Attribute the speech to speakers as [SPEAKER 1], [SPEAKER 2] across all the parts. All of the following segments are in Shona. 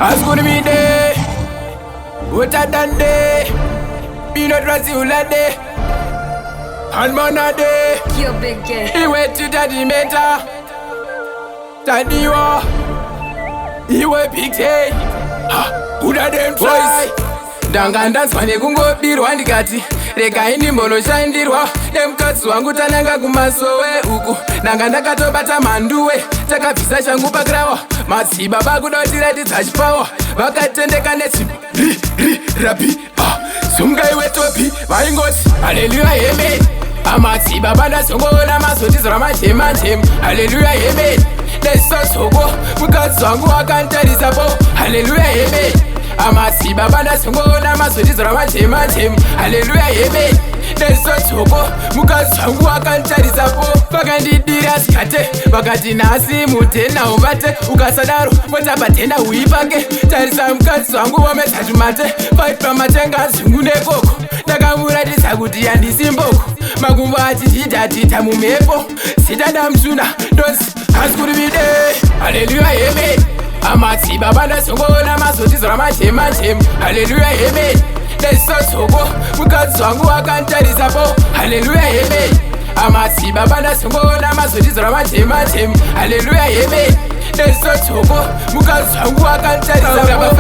[SPEAKER 1] Asikurimide Utadande Binotraziulade Hanmanade.
[SPEAKER 2] Yo, big gay.
[SPEAKER 1] Iwe titadimeta Tadiwa Iwe Big J. Udademtry. Ndanga ndanzwa nekungobirwa, ndikati regai ndimbonoshandirwa nemukadzi wangu. Tananga kumasowe uku, ndanga ndakatobata mhanduwe. Takabvisa shangu pakirawa, madzibaba kudotiratidza chipawa. Vakatendeka nechipo ri ri rapi ah, sunga iwe topi. Vaingoti haleluya amen. Amadzibaba ndazongoona mazotizora majema jema. Haleluya amen. Nesasoko mukadzi wangu akanditarisapo. Haleluya amen. Amadzibaba ndazongoona mazotizora majema jema. Haleluya amen. Nesasoko mukadzi wangu akanditarisapo. Vakandidira zikate, vakati nhasi mutena uvate, ukasadaro motapatenda uipake. Tarisa mukadzi wangu wamedzatumate paipamatenga zungu nekoko. Ndakamuratidza kuti handisi mboko, makumbo achitita mumhepo. Zita ndamutuna ndonzi Askurivide. Haleluya amen. Amadzibaba ndazongoona mazotizora majema jema. Haleluya amen. Nesasoko mukadzi wangu akanditarisapo. Haleluya amen. Amadzibaba ndazongoona mazotizora majema jema. Haleluya amen. Nesasoko mukadzi wangu akanditarisapo.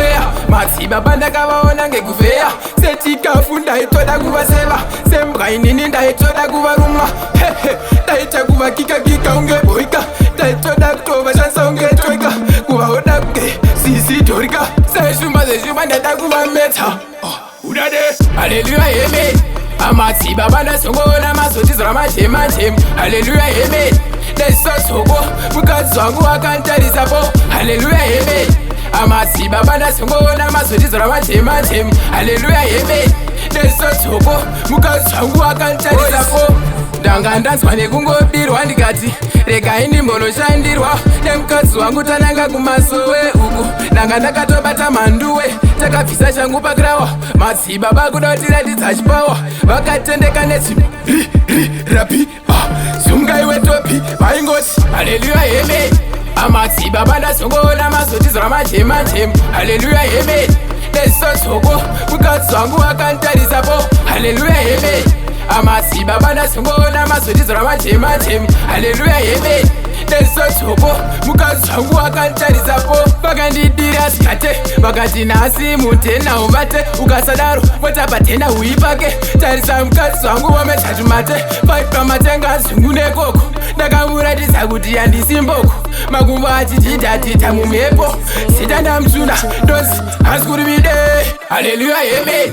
[SPEAKER 1] Madzibaba ndakavaona ngekuvheya sechikafu. Ndaitoda kuvaseva sembwa, inini ndaitoda kuvaruma. Hehe, ndaita kuvakikakika unge boika. Ndaitoda kutovashandisa unge toika, kuvaoda kunge sisi dhorika. Seshumba zeshumba ndaida kuvameta. Udade haleluya amen. Amadzibaba ndazongoona mazotizora majema jema. Haleluya amen. Nesasoko mukadzi wangu akanditarisapo. Haleluya amen. Amadzibaba ndazongoona mazotizora majema jema. Haleluya amen. Nesasoko mukadzi wangu akanditarisapo. Ndanga ndanzwa nekungobirwa, ndikati regai ndimbonoshandirwa nemukadzi wangu. Tananga kumasowe uku, ndanga ndakatobata mhanduwe. Takabvisa shangu pakirawa, madzibaba kudotiratidza chipawa. Vakatendeka nechipo ri ri rapi ah, sunga iwe topi. Vaingoti haleluya amen. Amadzibaba ndazongoona mazotizora majema jema. Haleluya amen. Nesasoko mukadzi wangu akanditarisapo. Haleluya amen. Amadzibaba ndazongoona mazotizora majema jema. Haleluya amen. Nesasoko mukadzi wangu akanditarisapo. Vakandidira zikate, vakati nhasi mutena uvate, ukasadaro motapatenda uipake. Tarisa mukadzi wangu wamedzatumate paipamatenga zungu nekoko. Ndakamuratidza kuti handisi mboko, makumbo achitita mumhepo. Zita ndamutuna ndonzi Askurivide. Haleluya amen.